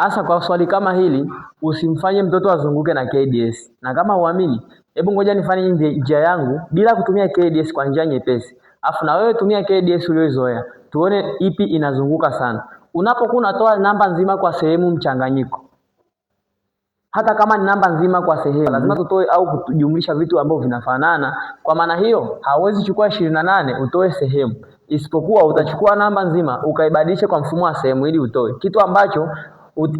Hasa kwa swali kama hili, usimfanye mtoto azunguke na KDS. Na kama huamini, hebu ngoja nifanye njia yangu bila kutumia KDS kwa njia nyepesi. Afu na wewe tumia KDS uliyoizoea. Tuone ipi inazunguka sana. Unapokuwa unatoa namba nzima kwa sehemu mchanganyiko, hata kama ni namba nzima kwa sehemu, lazima tutoe au kujumlisha vitu ambavyo vinafanana. Kwa maana hiyo, hauwezi chukua 28 utoe sehemu, isipokuwa utachukua namba nzima ukaibadilisha kwa mfumo wa sehemu ili utoe kitu ambacho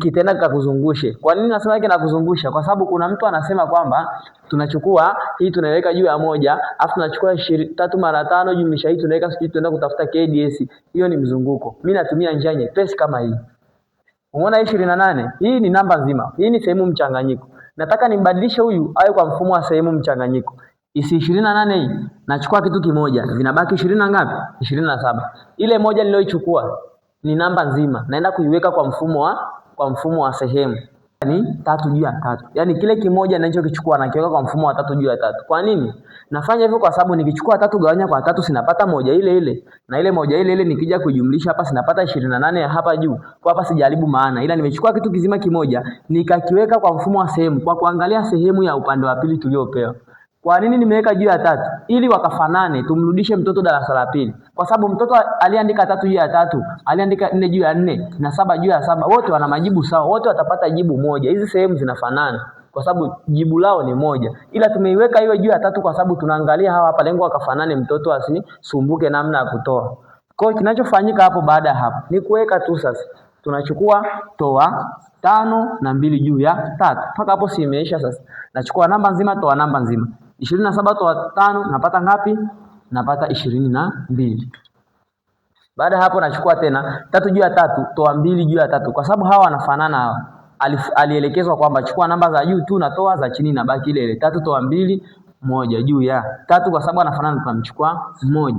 kitenda kikakuzungushe. Kwa nini nasema kinakuzungusha? Kwa sababu kuna mtu anasema kwamba tunachukua hii tunaiweka juu ya moja, afu tunachukua 3 mara 5 jumlisha hii tunaweka, sijui tunaenda kutafuta KDS. Hiyo ni mzunguko. Mimi natumia njia nyepesi kama hii. Umeona hii 28? Hii ni namba nzima. Hii ni sehemu mchanganyiko. Nataka nimbadilishe huyu awe kwa mfumo wa sehemu mchanganyiko. Isi 28 hii, nachukua kitu kimoja, vinabaki 20 na ngapi? 27. Ile moja niliyoichukua ni namba nzima, naenda kuiweka kwa mfumo wa sehemu. Ni 3 juu ya 3. Yaani kile kimoja ninachokichukua nakiweka kwa mfumo wa 3 juu ya 3. Kwa nini? Nafanya hivyo kwa sababu nikichukua 3 gawanya kwa 3 sinapata moja ile ile. Na ile moja ile ile nikija kujumlisha hapa sinapata 28 ya hapa juu. Kwa hapa sijaribu maana, ila nimechukua kitu kizima kimoja nikakiweka kwa mfumo wa sehemu kwa kuangalia sehemu ya upande wa pili tuliopewa. Kwa nini nimeweka juu ya 3? Ili wakafanane, tumrudishe mtoto darasa la pili. Kwa sababu mtoto aliandika 3 juu ya 3, aliandika 4 juu ya 4 na 7 juu ya 7, wote wana majibu sawa, wote watapata jibu moja. Hizi sehemu zinafanana kwa sababu jibu lao ni moja. Ila tumeiweka iwe juu ya 3 kwa sababu tunaangalia hawa hapa, lengo wakafanane, mtoto asisumbuke namna ya kutoa. Kwa hiyo kinachofanyika hapo baada ya hapo ni kuweka tu sasa. Tunachukua toa 5 na 2 juu ya 3. Mpaka hapo si imeisha sasa. Nachukua namba nzima toa namba nzima. 27 toa 5 napata ngapi? Napata 22. Baada ya hapo nachukua tena 3 juu ya 3 toa 2 juu ya 3. Kwa sababu hawa wanafanana hawa. Alielekezwa kwamba chukua namba za juu tu na toa za chini na baki ile ile. 3 toa 2 1 juu ya 3, kwa sababu anafanana tunamchukua 1.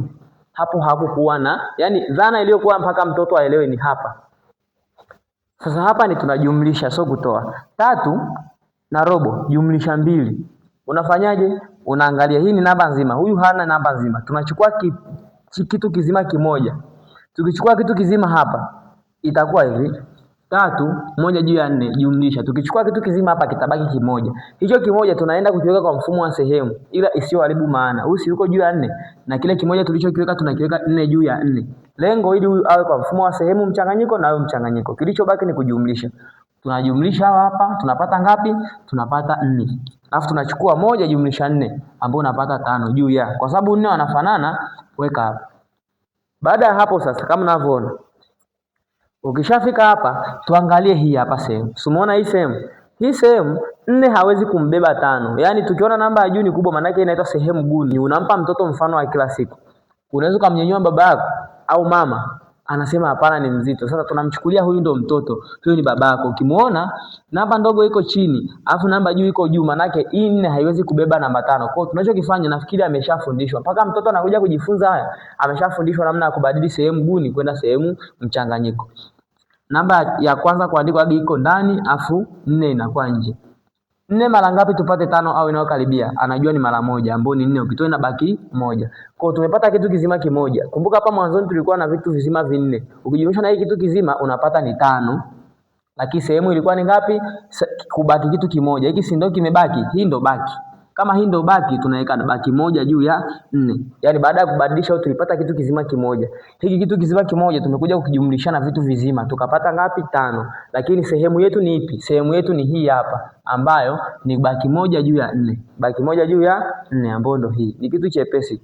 Hapo hakukuwa na, yani dhana iliyokuwa mpaka mtoto aelewe ni hapa. Sasa hapa ni tunajumlisha, sio kutoa. 3 na robo jumlisha 2. Unafanyaje? Unaangalia hii ni namba nzima, huyu hana namba nzima. Tunachukua kitu kizima kimoja. Tukichukua kitu kizima hapa itakuwa hivi: 3 1 juu ya 4 jumlisha. Tukichukua kitu kizima hapa kitabaki kimoja. Hicho kimoja tunaenda kukiweka kwa mfumo wa sehemu, ila isiyoharibu maana. Huyu si yuko juu ya 4 na kile kimoja tulichokiweka tunakiweka 4 juu ya 4. Lengo ili huyu awe kwa mfumo wa sehemu mchanganyiko na huyu mchanganyiko. Kilichobaki ni kujumlisha. Tunajumlisha hawa hapa, tunapata ngapi? Tunapata 4. Alafu tunachukua 1 jumlisha 4 ambapo unapata 5 juu ya. Kwa sababu 4 wanafanana, weka hapa. Baada ya hapo sasa kama unavyoona, ukishafika hapa tuangalie hii hapa sehemu. Si umeona hii sehemu? Hii sehemu 4 hawezi kumbeba 5. Yaani tukiona namba ya juu ni kubwa, maana yake inaitwa sehemu guni. Unampa mtoto mfano wa kila siku. Unaweza kumnyanyua baba yako au mama, anasema hapana, ni mzito. Sasa tunamchukulia huyu ndo mtoto, huyu ni babako. Ukimuona namba ndogo iko chini, alafu namba juu iko juu, maana yake hii 4 haiwezi kubeba namba 5. Kwa hiyo tunachokifanya, nafikiri ameshafundishwa. Mpaka mtoto anakuja kujifunza haya, ameshafundishwa namna ya kubadili sehemu guni kwenda sehemu mchanganyiko. Namba ya kwanza kuandikwa hadi iko ndani, afu 4 inakuwa nje. 4 mara ngapi tupate 5 au inayokaribia? Anajua ni mara moja, ambapo ni 4, ukitoa inabaki 1. Kwa hiyo tumepata kitu kizima kimoja. Kumbuka hapa mwanzoni tulikuwa na vitu vizima 4. Ukijumlisha na hii kitu kizima unapata ni 5. Lakini sehemu ilikuwa ni ngapi? Kubaki kitu kimoja. Hiki si ndio kimebaki? Hii ndio baki. Kama hii ndio baki, tunaweka baki 1 juu ya 4. Yaani baada ya kubadilisha tulipata kitu kizima kimoja. Hiki kitu kizima kimoja tumekuja kukijumlisha na vitu vizima, tukapata ngapi? 5. Lakini sehemu yetu ni ipi? Sehemu yetu ni hii hapa, ambayo ni baki 1 juu ya 4. Baki 1 juu ya 4 ambayo ndio hii. Ni kitu chepesi.